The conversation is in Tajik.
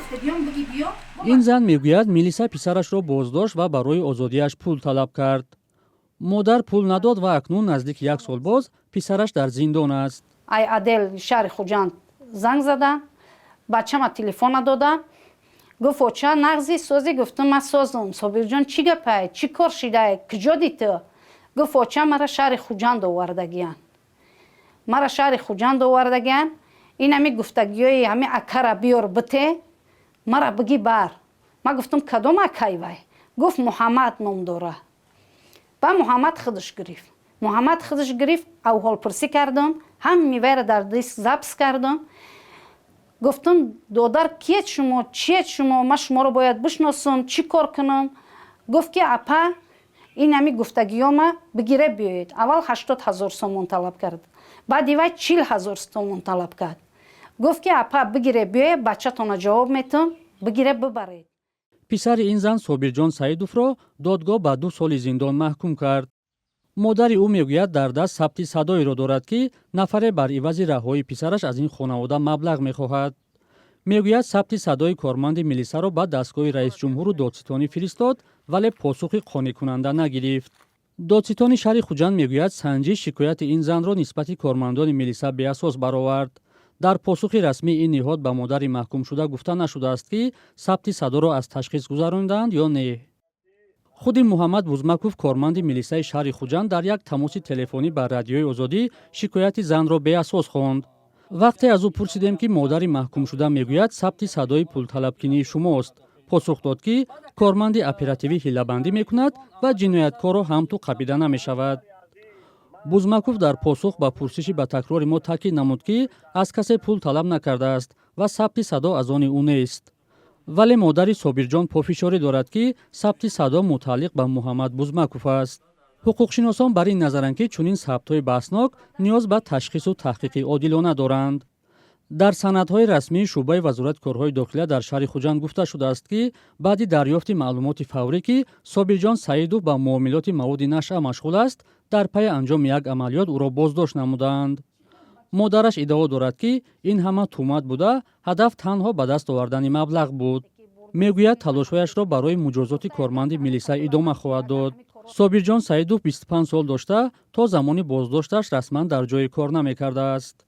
Гуфтагиём, биги биё. Ин зан мегӯяд, милиса писарашро боздошт ва барои озодиаш пул талаб кард. Модар пул надод ва акнун наздики як сол боз писараш дар зиндон аст. Ай отдел шаҳри Хуҷанд занг зада, бачама телефона дода, гуфт: «Оча, нағзи, созӣ?» Гуфтам: «Ман созам, Собирҷон, чӣ гапай, чӣ кор шидай, куҷо ди ту?» Гуфт: «Оча, мара шаҳри Хуҷанд овардагиян, мара шаҳри Хуҷанд овардагиян. Ин ҳами гуфтагиёи ҳами акара биёр, бите, мара биги бар». Ман гуфтам: «Кадом акай вай?» Гуфт: «Муҳаммад ном дора». Ба Муҳаммад худаш гирифт, Муҳаммад худаш гирифт. Авҳолпурсӣ кардам, ҳами вайра дар диск запись кардам. Гуфтам: «Додар, киед шумо, чиед шумо? Ман шуморо бояд бишносам, чӣ кор кунам?» Гуфт ки: «Апа, ин ҳами гуфтагиёма бигира биёед». Аввал 80 000 сомон талаб кард, баъди вай 40 000 сомон талаб кард. Гуфт ки: «Апа, бигире биёед, бачатона ҷавоб метам, бигире бибаред». Писари ин зан, Собирҷон Саидовро, додгоҳ ба 2 соли зиндон маҳкум кард. Модари ӯ мегӯяд, дар даст сабти садоеро дорад, ки нафаре бар ивази раҳоии писараш аз ин хонавода маблағ мехоҳад. Мегӯяд, сабти садои корманди милисаро ба дастгоҳи раисҷумҳуру додситонӣ фиристод, вале посухи қонеъкунанда нагирифт. Додситони шаҳри Хуҷанд мегӯяд, санҷиш шикояти ин занро нисбати кормандони милиса беасос баровард. Дар посухи расмии ин ниҳод ба модари маҳкумшуда гуфта нашудааст, ки сабти садоро аз ташхис гузаронидаанд ё не. Худи Муҳаммад Бузмаков, корманди милисаи шаҳри Хуҷанд, дар як тамоси телефонӣ ба Радиои Озодӣ шикояти занро беасос хонд. Вақте аз ӯ пурсидем, ки модари маҳкумшуда мегӯяд, сабти садои пулталабкунии шумост, посух дод, ки корманди оперативӣ ҳиллабандӣ мекунад ва ҷинояткорро ҳам ту қапида намешавад. Бузмаков дар посух ба пурсиши ба такрори мо таъкид намуд, ки аз касе пул талаб накардааст ва сабти садо аз они ӯ нест. Вале модари Собирҷон пофишорӣ дорад, ки сабти садо мутааллиқ ба Муҳаммад Бузмаков аст. Ҳуқуқшиносон бар ин назаранд, ки чунин сабтҳои баҳснок ниёз ба ташхису таҳқиқи одилона доранд. Дар санадҳои расмии шӯъбаи Вазорати корҳои дохила дар шаҳри Хуҷанд гуфта шудааст, ки баъди дарёфти маълумоти фаврӣ, ки Собирҷон Саидов ба муомилоти маводи нашъа машғул аст, дар пайи анҷоми як амалиёт ӯро боздошт намудаанд. Модараш иддао дорад, ки ин ҳама туҳмат буда, ҳадаф танҳо ба даст овардани маблағ буд. Мегӯяд, талошҳояшро барои муҷозоти корманди милиса идома хоҳад дод. Собирҷон Саидов 25 сол дошта, то замони боздошташ расман дар ҷои кор намекардааст.